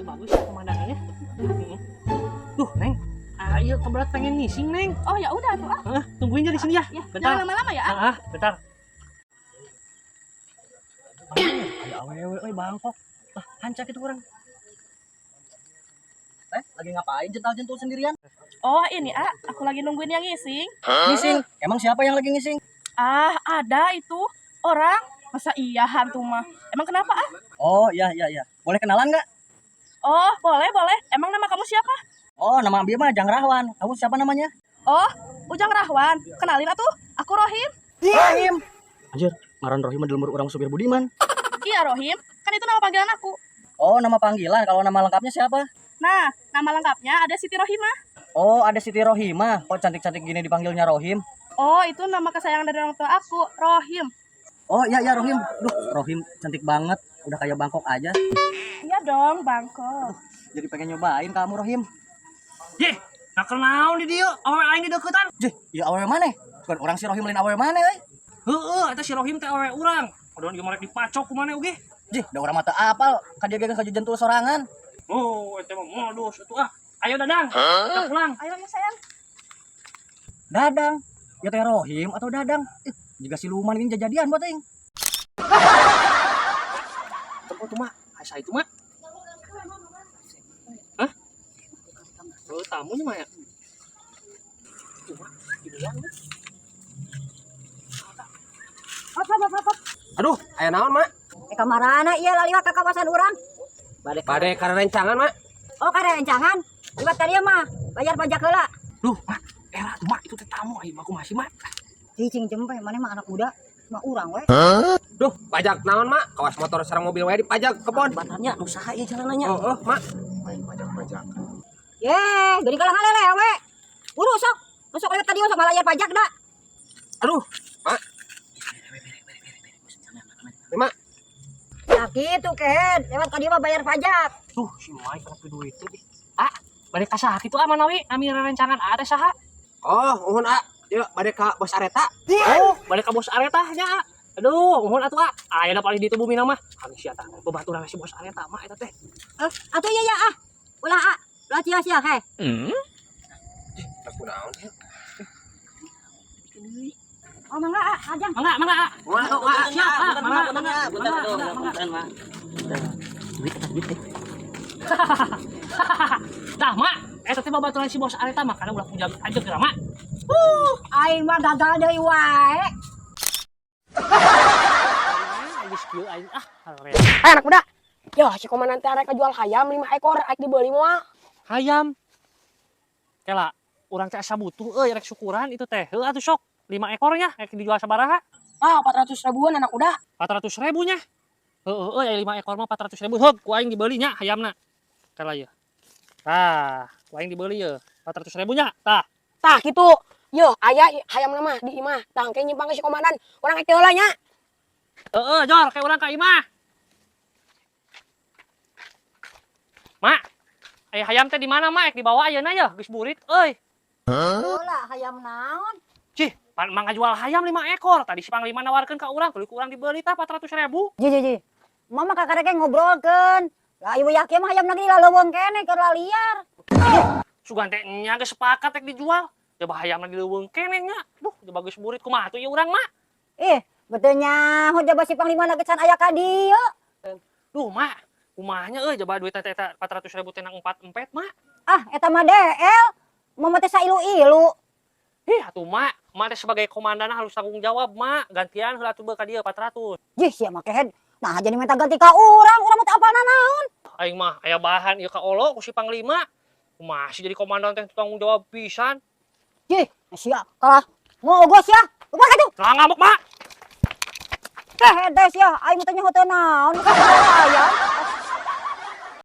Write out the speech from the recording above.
Itu bagus ya pemandangannya. Duh, Neng. Ah, iya kebelet pengen ngising, Neng. Oh ya udah tuh ah. Heeh, tungguin aja di sini ya. Ya, Bentar. jangan lama-lama ya. Ah, bentar. Ada awewe euy bangkok. Ah, hancak itu orang. Eh, lagi ngapain jental-jentul sendirian? Oh ini ah, aku lagi nungguin yang ngising. Ngising. Emang siapa yang lagi ngising? Ah, ada itu orang. Masa iya hantu mah? Emang kenapa ah? Oh, iya. Boleh kenalan nggak? Oh, boleh, boleh. Emang nama kamu siapa? Oh, nama Abi mah Jang Rahwan. Kamu siapa namanya? Oh, Ujang Rahwan. Kenalin atuh, aku Rohim. Rohim. Anjir, ngaran Rohim mah di lembur urang supir Budiman. Iya, Rohim. Kan itu nama panggilan aku. Oh, nama panggilan. Kalau nama lengkapnya siapa? Nah, nama lengkapnya ada Siti Rohimah. Oh, ada Siti Rohimah. Kok cantik-cantik gini dipanggilnya Rohim? Oh, itu nama kesayangan dari orang tua aku, Rohim. Oh, iya Rohim. Duh, Rohim cantik banget. Udah kayak Bangkok aja. Iya dong, Bangkok. Jadi pengen nyobain kamu Rohim. Ye, nah kenaon di dieu, awewe aing di deuketan. Jih, ya awewe mana? Bukan orang si Rohim lain awewe mana euy? Heeh, eta si Rohim teh awewe urang. Padahal ieu mah rek dipacok ku maneh oge. Jih, da urang mah teu apal ka dia ge kajentul sorangan. Oh, eta mah modus atuh ah. Ayo Dadang, kita pulang. Ayo ya sayang. Dadang. Ya teh Rohim atau Dadang? Ih, jiga siluman ini jadian buat aing. Tempo tuh mak, asa itu mak. Hah? Oh, tamunya mah ya. Itu mak, ginian nih. Hop, hop, hop, hop. Aduh, aya naon, Mak? Eh, kamarana iya laliwat ke kawasan urang. Bade karencangan, Mak. Oh, karencangan. Liwat ka dieu mah, bayar pajak heula. Duh, mak, era tuh mak, itu teh tamu aing mah masih mak. Cicing jempe, maneh mah anak muda, mah urang we. Duh, pajak naon, Mak? Kawas motor sareng mobil wae dipajak kebon. Batannya nu saha ieu jalanannya? Oh, oh, Mak. Main pajak-pajakan. Ye, geuning kalah ngalele we. Buru sok. Masuk lewat tadi sok malayar pajak da. Aduh, Mak. Ini, Mak. Nah kitu kehed, lewat ka dieu mah bayar pajak. Tuh, si Mai kana duit teh. Ah, bade ka saha kitu ah manawi nami rerencangan ah teh saha? Oh, uhun ah. Yuk, bade ka bos Areta. Oh, bade ka bos Areta nya. Ah. Aduh, mohon atuh ah. Aya paling di bumi mah. Kami sia tah babaturan si bos Areta mah eta teh. Eh, atuh iya ya ah. Ulah ah. Ulah sia-sia he. Aku naon sih? Oh mangga ah, ajang. Mangga, mangga ah. Wah, wah, Siap, ah, mangga, mangga, mangga, mangga, mangga. Duit eta duit teh. Tah, mak, eta teh babaturan si bos Areta mah kana ulah puja aja geura mak. Aing mah gagal deui wae. Geus kieu aing ah, hare. Eh anak muda, yo si komandan teh arek jual hayam 5 ekor, arek dibeli moal. Hayam. Kela, urang teh asa butuh euy rek syukuran itu teh. Heuh atuh sok, 5 ekornya rek dijual sabaraha? Ah, 400 ribuan anak muda. 400 ribu nya. Heuh euy aya 5 ekor mah 400 ribu. Heug, ku aing dibeli nya hayamna. Kela ieu. Tah, ku aing dibeli ye 400 ribu nya. Tah. Tah kitu. Yo, aya hayam mah di imah. Tah engke nyimpang ke si komandan. Urang rek heula nya. Heeh, jor kayak urang ka imah. Mak, aya hayam teh di mana, Mak? Dibawa ayeuna ye, geus burit euy. Ulah hayam naon? Cih, pan mang ngajual hayam 5 ekor. Tadi si Panglima nawarkeun ka urang, tuluy ku urang dibeli tah 400 ribu. Ji ji ji. Mama kakarek ngobrolkeun. Lah ieu yakin mah hayam lagi laleuweung keneh keur liar. Sugan teh nya geus sepakat rek dijual. Coba hayamna di leuweung keneh nya. Duh, coba geus burit kumaha atuh ieu urang, Mak? Ih, betul nyaho jaba si Panglima na can aya ka dieu. Duh, Mak, kumahanya euy coba duit teh eta 400 ribu teh nang 4 empet, Mak. Ah, eta mah DL. Mama teh sailu-ilu. Ih, atuh Mak, Mak teh sebagai komandan harus tanggung jawab, Mak. Gantian heula atuh ka dieu 400. Jih, sia mah kehed. Nah, jadi minta ganti ka urang, urang mah teu apal naon. Aing mah aya bahan ieu ka olo ku si Panglima. Kumaha sih jadi komandan teh tanggung jawab pisan. Jih, sia kalah mogos ya. Lupa atuh. Lah ngamuk, Mak. Kehed teh sia, aing mah teh nyaho teu naon, bukan ayam.